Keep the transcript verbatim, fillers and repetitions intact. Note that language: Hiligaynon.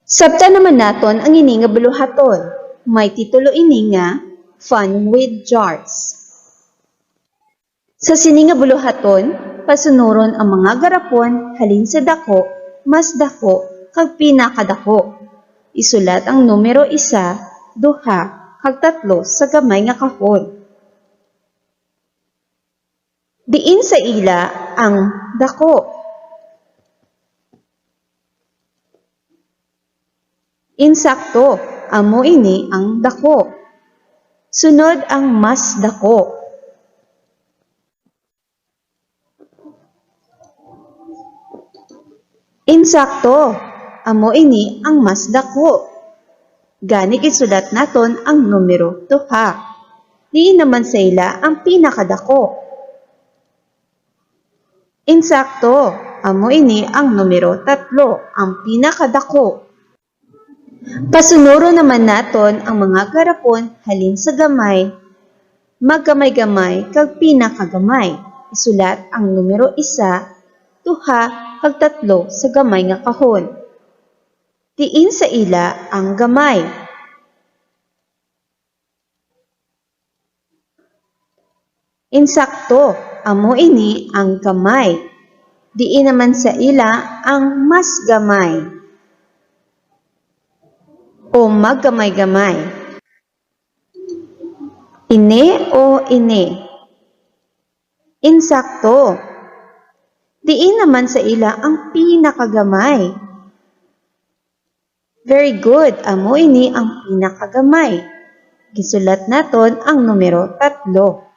Sabta naman naton ang ini nga buluhaton. May titulo ini nga Fun with Jars. Sa sini nga buluhaton, pasunuron ang mga garapon halin sa dako, mas dako, kag pinakadako. Isulat ang numero isa, duha, kag tatlo sa gamay nga kahon. Diin sa ila ang dako? Insakto, amo ini ang dako. Sunod ang mas dako. Insakto, amo ini ang mas dako. Gani isulat naton ang numero duha. Diin naman sa ila ang pinakadako? Insakto, amo ini ang numero tatlo, ang pinakadako. Pasunuron naman naton ang mga garapon halin sa gamay, maggamay-gamay, kag pinakagamay. Isulat ang numero isa, duha, kag tatlo sa gamay nga kahon. Diin sa ila ang gamay? Insakto, amo ini ang gamay. Diin naman sa ila ang mas gamay o maggamay-gamay? Ini o ini? Insakto. Diin naman sa ila ang pinakagamay? Very good. Amo ini ang pinakagamay. Gisulat naton ang numero tatlo.